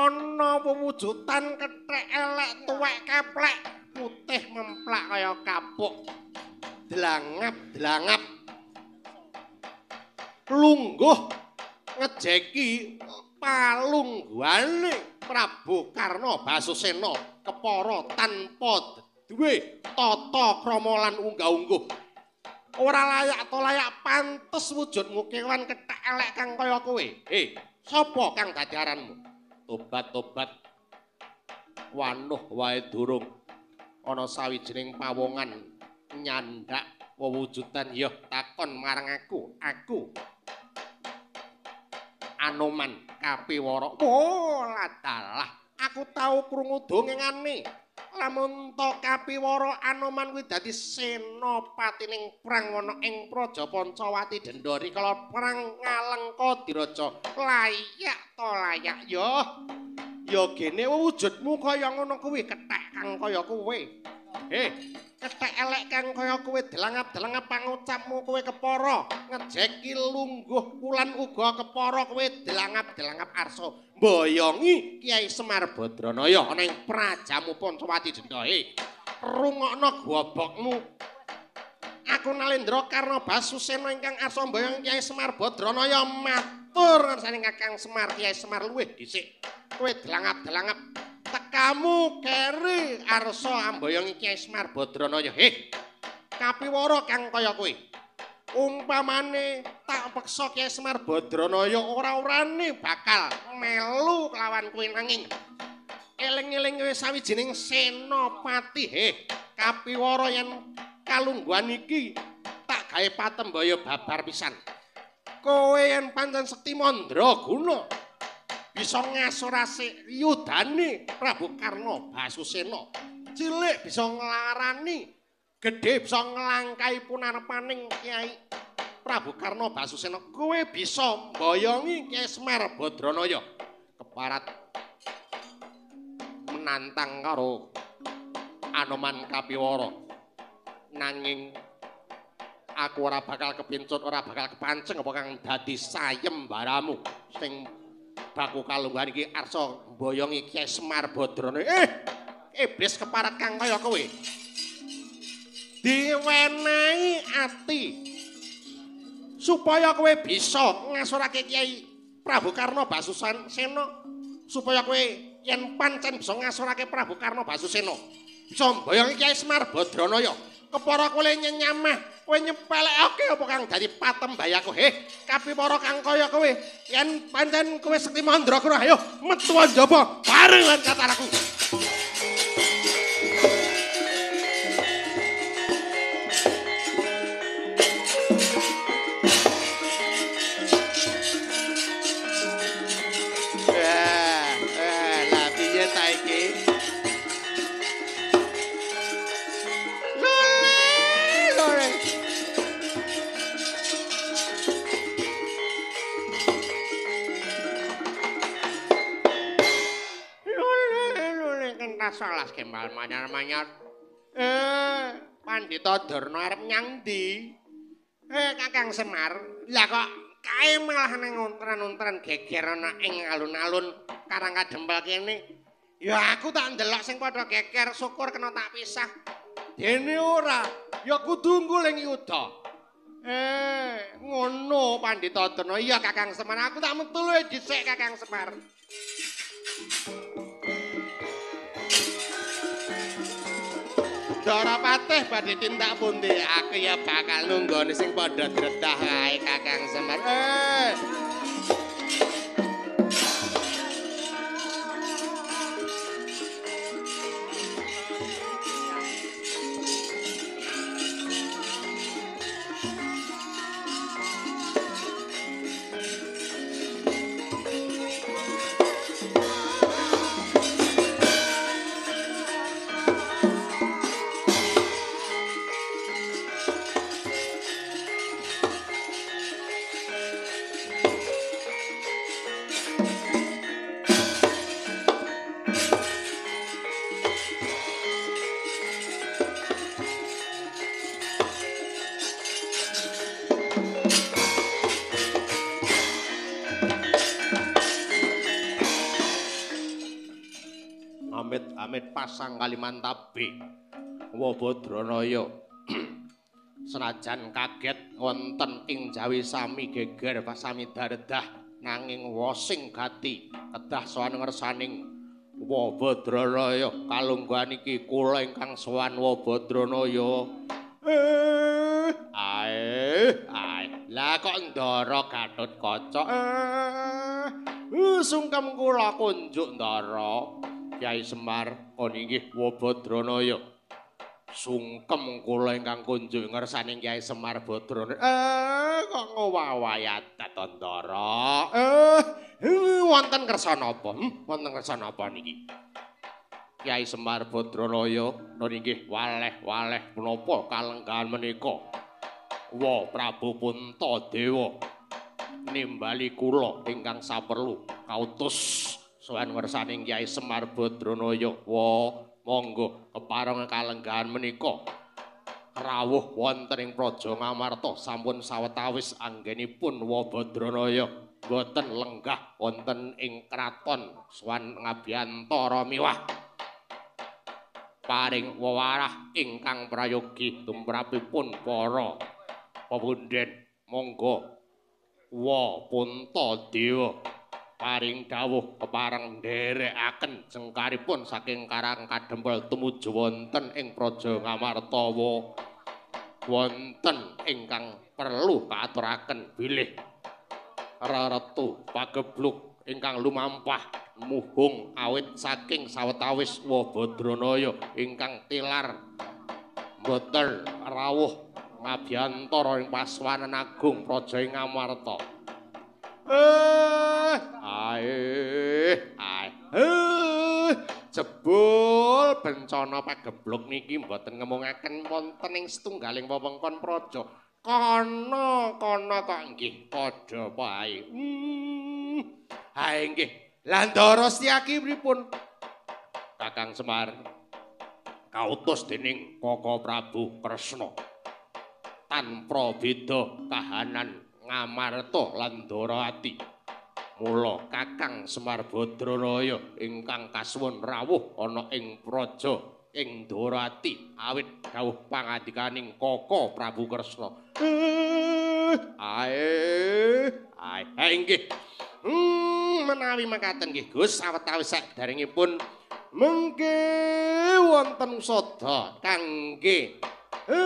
Ana wujudan kethek elek tuwek keplek putih memplak kaya kapuk. Dlangap-dlangap. Lungguh ngejeki palungguhane Prabu Karna Basusena kepara tanpa duwe tata krama lan unggah-ungguh. Ora layak to layak pantes wujudmu kewan kethek elek kang kaya kowe. Sapa kang dadi aranmu? Tobat-tobat wanuh wae durung ana sawijining pawongan nyandak wewujudan ya takon marang aku. Aku Anoman Kapiwara. Oh, ladalah aku tau krungu dongengane. Lamun to Kapiwara Anoman kuwi dadi senopatining perang ana ing Praja Pancawati Denda rikala perang Ngalengka Diraja. Layak to layak ya. Ya gene wujudmu kaya ngono kuwi kethek kang kaya kowe. Kethek elek kang kaya kowe delangap-delangap pangucapmu kowe kepara ngejeki lungguh kulan uga kepara kowe delangap-delangap arsa mboyongi Kyai Semar Badranaya ana ing prajamu Pancawati Denda. Rungokno gobokmu. Aku Nalendra Karna Basusena ingkang arsa mboyongi Kyai Semar Badranaya matur ngersane Kakang Semar. Kyai Semar luwih dhisik. Kowe delangap-delangap tekamu keri arsa amboyongi Kyai Semar Badranaya. Kapiwara kang kaya kowe. Umpamane tak peksa Kyai Semar Badranaya ora-orane bakal melu kelawan kowe nanging eling-eling kowe sawijining senopati. Kapiwara yen kalungguhan iki tak gawe patembaya babar pisan. Kowe yen pancen sekti mandraguna bisa ngasorase yudane Prabu Karna Basusena. Cilik bisa nglarani, gedhe bisa nglangkai punarepaning Kyai Prabu Karna Basusena. Kowe bisa mboyongi Kyai Semar Badranaya. Keparat menantang karo Anoman Kapiwara. Nanging aku ora bakal kepincut, ora bakal kepancing apa kang dadi sayembaramu sing baku kalungguhan iki arsa mboyongi Kyai Semar Badranaya. Iblis keparat kang kaya kowe. Diwenehi ati supaya kowe bisa ngasorake Kyai Prabu Karna Basusena, supaya kowe yen pancen bisa ngasorake Prabu Karna Basusena, bisa mboyongi Kyai Semar Badranaya. Kepara kowe nyenyamah, kowe nyepelekake apa kang dadi patembayaku. Kapiwara kang kaya kowe, yen pancen kowe sekti mandraguna, ayo metu njaba bareng lan kataraku. Lah piye ta iki? Salas kembal manyar-manyar. Pandhita Durna arep nyang ndi? Kakang Semar, lah kok kae malah nang ontran-ontran geger ana ing alun-alun Karang Kadempel kene. Ya aku tak ndelok sing padha geger, syukur kena tak pisah. Dene ora, ya kudu ngguling yuda. Ngono Pandhita Durna. Iya Kakang Semar, aku tak metu luwih dhisik Kakang Semar. Dara Patih badhe tindak pundi? Aku ya bakal nunggoni sing padha dretah kae Kakang Semar. Amit-amit pasang Kalimantabe. Wabadranaya. Senajan kaget wonten ing jawi sami geger sami daredah nanging wosing gati kedah sowan ngersaning Wabadranaya. Kalungguhan iki kula ingkang sowan Wabadranaya. Ae, ae. Lah kok Ndara Gatotkaca? Sungkem kula kunjuk Ndara. Kyai Semar kon inggih Wabadranaya. Sungkem kula ingkang kunjuk ngersaning Kyai Semar Badranaya. Kok ngowawahi adat to Ndara? Wonten kersa napa? Wonten kersa napa niki? Kyai Semar Badranaya nun inggih waleh-waleh menapa kalenggahan menika. Wa Prabu Puntadewa nimbali kula ingkang saperlu kautus sowan ngersaning Kyai Semar Badranaya. Wa monggo kepareng kalenggahan menika rawuh wonten ing Praja Ngamarta sampun sawetawis anggenipun Wa Badranaya boten lenggah wonten ing kraton sowan ngabiyantara miwah paring wewarah ingkang prayogi tumrapipun para pepunden. Monggo Wa Puntadewa paring dawuh kepareng nderekaken jengkaripun saking Karang Kadempel tumuju wonten ing Praja Ngamarta. Wonten ingkang perlu kaaturaken bilih reretu pagebluk ingkang lumampah muhung awit saking sawetawis Wabadranaya ingkang tilar boten rawuh ngabiyantara ing Paswanan Agung Praja ing Ngamarta. Ae, ae. Jebul bencana pagebluk niki mboten ngemungaken wonten ing setunggaling wewengkon praja. Kono-kono kok nggih padha wae. Hae nggih. Lah Ndara Setyaki pripun? Kakang Semar kautus dening Koko Prabu Kresna. Tanpa beda kahanan Ngamarta lan Ndorowati. Mula Kakang Semar Badranaya ingkang kasuwun rawuh ana ing praja ing Ndorowati awit dawuh pangandikaning Koko Prabu Kresna. Ae, ae nggih. Menawi mekaten nggih Gus, sawetawis saderengipun mengke wonten usada kangge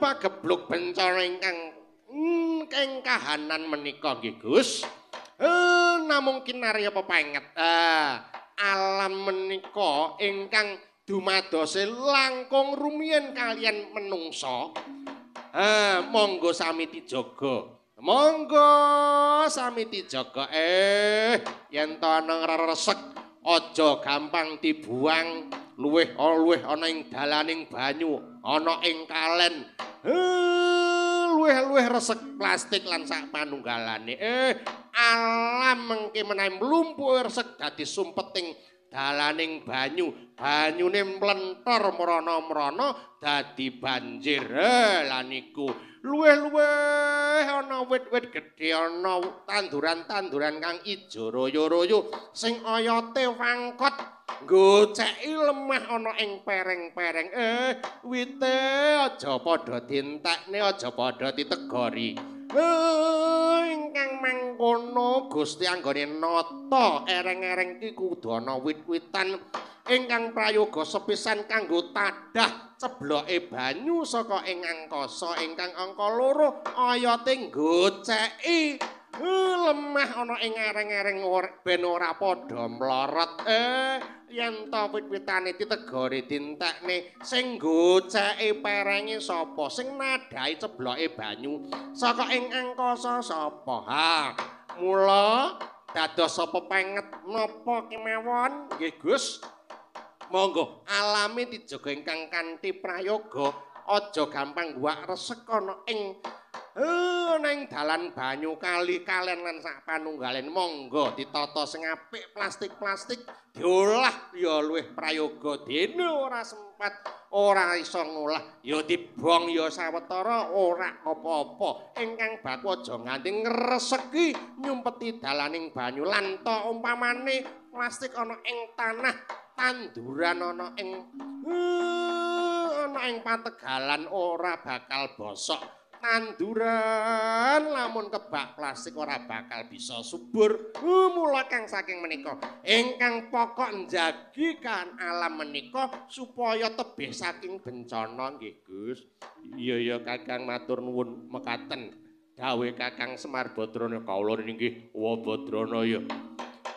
pagebluk bencana ingkang ing kahanan menika nggih Gus. Namung kinarya pepenget alam menika ingkang dumadose langkung rumiyin kaliyan menungsa. Monggo sami dijaga. Monggo sami dijaga. Yen to ana ngresek aja gampang dibuang, luwih-luwih ana ing dalaning banyu, ana ing kalen. Luwih-luwih resek plastik lan sak panunggalane. Alam mengke menawi mlumpuke resek dadi sumpeting dalaning banyu, banyune mlentor mrana-mrana dadi banjir. Lah niku luwih-luwih ana wit-wit gedhe, ana tanduran-tanduran kang ijo royo-royo sing oyote wangkot nggoceki lemah ana ing pereng-pereng. Wite aja padha dientekne, aja padha ditegori. Ingkang mangkono Gusti anggone nata ereng-ereng iki kudu ana wit-witan ingkang prayoga sepisan kanggo tadah cebloke banyu saka ing angkasa. Ingkang angka loro oyote nggoceki lemah ana ing ereng-ereng ben ora padha mlorot. Yen to wit-witane ditegori dintekne, sing nggoceki perenge sapa, sing nadhahi cebloke banyu saka ing angkasa sapa? Ha, mula dados sapa penget napa kemawon nggih Gus. Monggo alami dijaga ingkang kanthi prayoga, aja gampang guwak resek ana ing ning dalan banyu kali kalen lan sak panunggalen. Monggo ditata sing apik, plastik-plastik diolah ya luwih prayoga, dene ora sempat ora iso ngolah ya dibong ya sawetara ora apa-apa. Ingkang baku aja nganti ngreseki nyumpeti dalaning banyu. Lan ta umpamane plastik ana ing tanah, Tanduran ana ing ana ing pategalan ora bakal bosok. Tanduran lamun kebak plastik ora bakal bisa subur. Mula kang saking menika ingkang pokok njagi kan alam menika supaya tebih saking bencana nggih Gus. Iya ya Kakang matur nuwun mekaten dawuh Kakang Semar Badrana kawula nggih Wabadrana ya.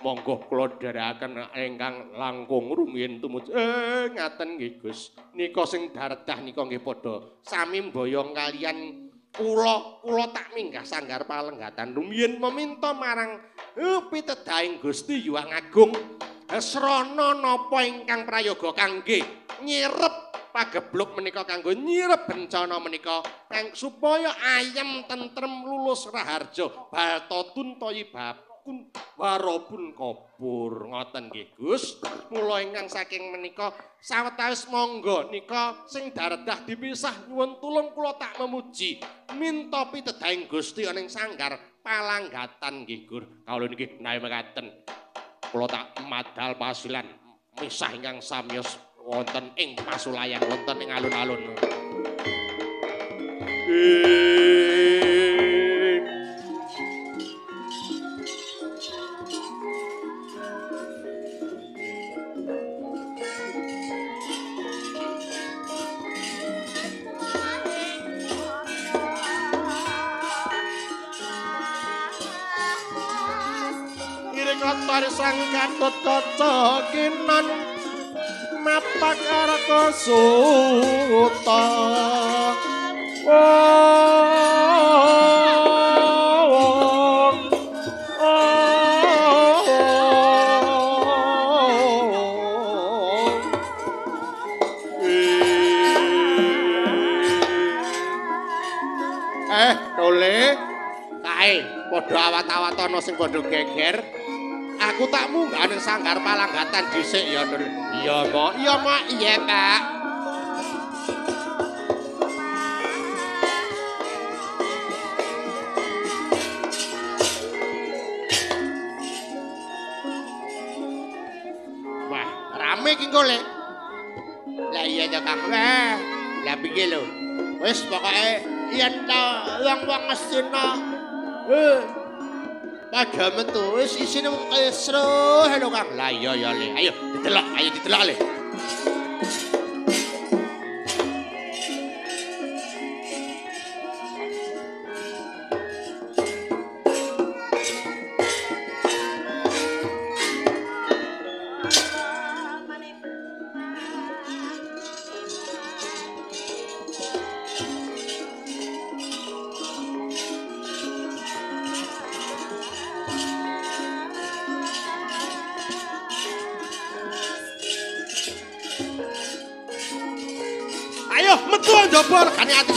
Monggo kula dherekaken ingkang langkung rumiyin tumuju. Ngaten nggih Gus. Nika sing daredah nika nggih padha sami mboyong kalian kula. Kula tak minggah sanggar palenggatan rumiyin meminta marang pitedahing Gusti Hyang Agung srana napa ingkang prayoga kangge nyirep pagebluk menika kanggo nyirep bencana menika kang supaya ayem tentrem lulus raharja balta tuntoyi bab warapun kopur ngoten nggih Gus. Mula ingkang saking menika sawetawis monggo nika sing daredah dipisah nyuwun tulung kula tak memuji minta pitedahing Gusti ana ing sanggar palanggatan nggih Gur. Kawula niki menawi mekaten kula tak madal pasilan misah ingkang samyos wonten ing pasulayan wonten ing alun-alun. Sang Gatut Kaca kinan mapak arka suta. Tole kae padha awat-awat ana sing padha geger. Aku tak munggah ning sanggar palanggatan dhisik ya, Nur. Iya, Mak. Iya, Mak. Iya, Kak. Wah, rame iki engko, Le. Lah iya to, Kang. Wah, lah piye lho? Wis pokoke yen ta wong-wong Ngastina padha metu wis isine wong kesruh lho Kang. Lah iya ya Le. Ayo didelok, ayo didelok Le. Ayo metu njaba regane ati.